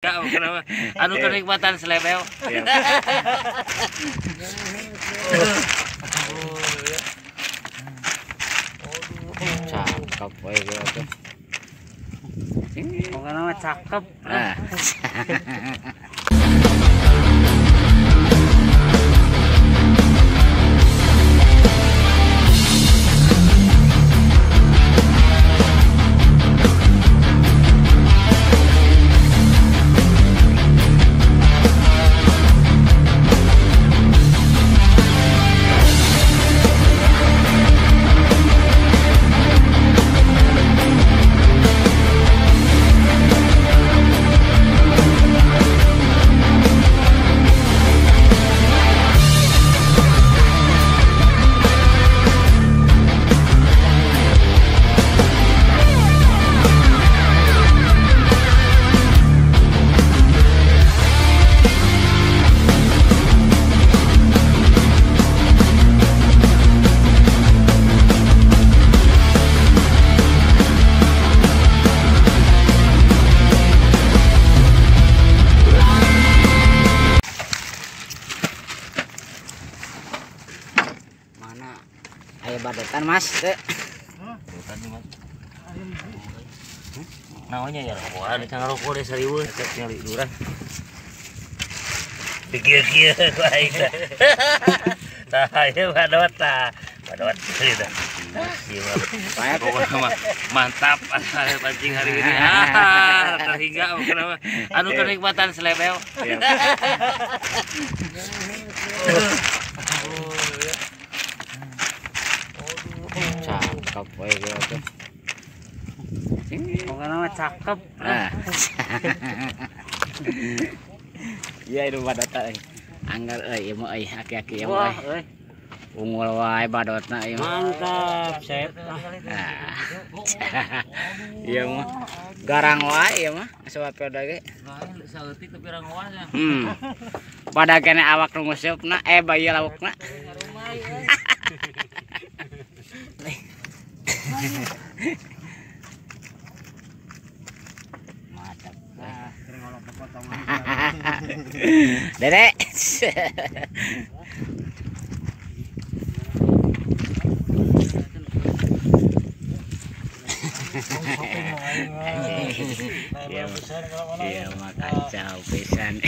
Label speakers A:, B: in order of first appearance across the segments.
A: Kenapa? Anu kenikmatan selebel. Cakep we gitu. Pokoknya mah cakep. Nah. Badotan mas, teh. Badotan mas. Namanya ya rokokan, can rokok deh serius, cek nyali duran. Pikir-pikir ku aing teh. Tah ieu badot tah. Badot cerita. Ieu mah pokokna mah mantap pancing hari ini. Ah, terhingga pokokna mah. Anu kenikmatan selebel. Cakep we gitu. Pokoknya mah cakep. Nah. Iya itu badot euy. Anggar euy ieu mah euy aki-aki ieu mah euy. Unggul wae badotna ieu mah. Mantap, Sep. Nah. Ieu mah garang wae ieu mah asa peda ge. Saeutik tapi rangoan ya. Pada kene awak nu nguseupna bayi laukna. Mantap. Dede. Iya, mah kacau pisan.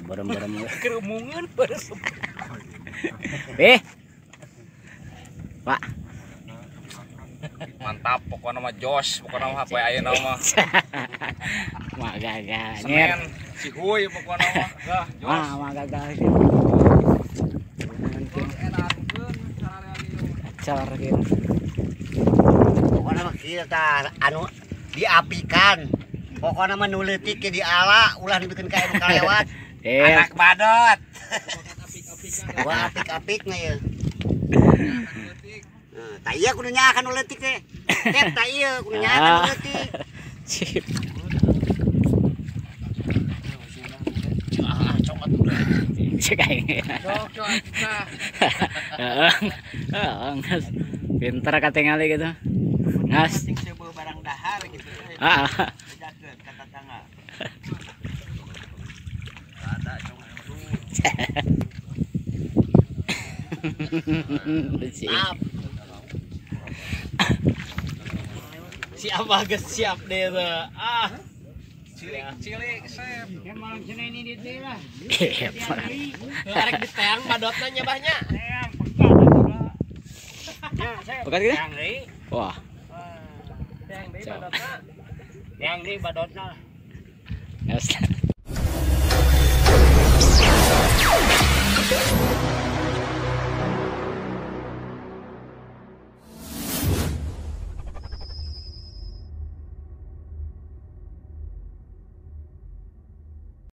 A: Bareng-bareng
B: kerumungan bareng.
A: Pak.
B: Mantap pokoknya mah jos, pokoknya mah poe ayeuna mah.
A: Mah gagal.
B: Senin cihuy pokoknya mah. Dah, jos.
A: Mah gagal. Acar gitu.
C: Pokoknya mah kieu tah anu diapikan. Pokoknya mah nu leutik ke diala ulah dibikeun ka anu kalewat.
B: Anak badot.
C: Wah, apik-apik na ieu. Tah ieu kudu nyaakan nu leutik teh. Teh tah ieu kudu nyaakan nu leutik.
A: Sip.
B: Ah, cokot udah.
A: Cek aing.
B: Cok, cok.
A: Heeh. Pinter katingali gitu. Ngas.
D: Barang dahar gitu.
A: Heeh.
D: Bejakeun ka tatangga.
A: Siap.
D: Si Abah geus siap deh tuh. Ah.
B: Cilik sep.
A: Malam Senin ini di lah.
D: Arek diteang badotna nya bahnya.
A: Pekat kita? Wah.
D: Teang deui badotna.
A: Teang deui badotna. Yes.